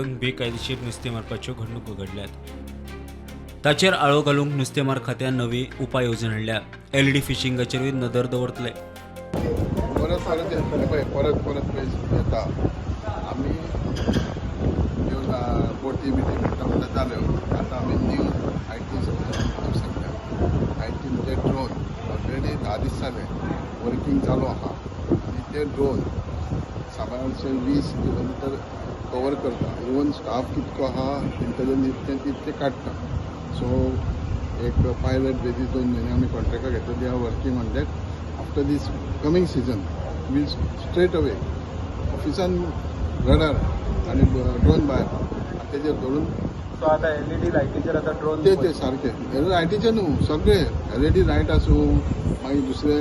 दवरून बेकायदेशीर नुस्तें मारपाच्यो घडणुको घडल्यात. ताचेर आळो घालूंक नुस्तेमार खात्यान नवी उपाय येवजण हाडल्या. एलईडी फिशिंगाचेरूय नदर दवरतले. परत परत येतले पळय, परत परत पळय येता. आमी ह्यो बोटी बिटी म्हणटा म्हणटा जाल्यो. आतां आमी न्यू IT सगळ्या IT म्हणजे ड्रोन ऑलरेडी 10 दीस जाले वर्कींग चालू आहा आनी ते ड्रोन साबारशे 20 किलोमिटर कवर करता. इवन स्टाफ कितको आहा इंटेलिजन्स इतकें तितकें काडटा. सो एक पायलट बेजीस 2 म्हयने आमी कॉन्ट्रॅक्टाक घेतले. They are working on that. After this coming season we'll straight away ऑफिसान रडार आनी ड्रोन भायर तेजेर धरून. सो आता एलईडी लायटीचेर आता ड्रोन? ते ते सारके लायटीचे न्हू, सगळे एलईडी लायट आसूं, मागीर दुसरे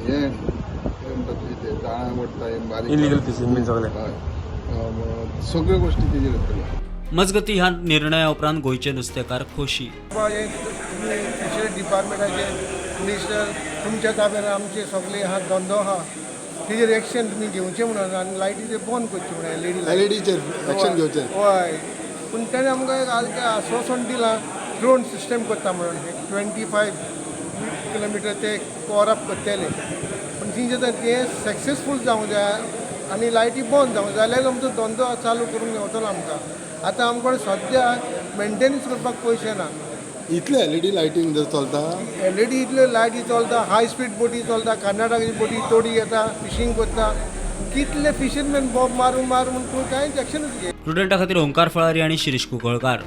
हे ते म्हणटा ते जाळां ओडटा हे बारीक. इलिगल फिशींग बीन सगळें. हय, सगळ्यो गोश्टी तेजेर येतल्यो. मजगती, ह्या निर्णया उपरांत गोंयचे नुस्तेकार खोशी. बाबा, हे तुमी फिशरी डिपार्टमेंटाचे मिनिस्टर, तुमच्या ताब्यान आमचे सगळे आहा, धंदो आहा. तेजेर एक्शन तुमी घेवचें म्हणून आनी लायटी बंद करची म्हणून, एलईडी. एलईडीचेर एक्शन घेवचें. हय, पूण तेणें आमकां एक आश्वासन दिलां, ड्रोन सिस्टम करता म्हणून, 25 किलोमिटर ते कवर अप करतले. पूण तेंचे तर तें सक्सेसफूल जावंक जाय आनी लायटी बंद जावंक जाय, जाल्यार आमचो धंदो चालू करूंक मेवतलो आमकां. आतां आमकां सद्या मेंटेनन्स करपाक पयशे ना. इतले एलईडी लायटींग जर चलता? एलईडी इतल्यो लायटी चलता, हाय स्पीड बोटी चलता, कर्नाटकाची बोटी तोडी येता, फिशींग करता. कितले फिशरमॅन बॉब मारून मारून, पूण कांयच एक्शनूच घे प्रुडंटा खातीर ओंकार फळारी आनी शिरीष कुंकळकार.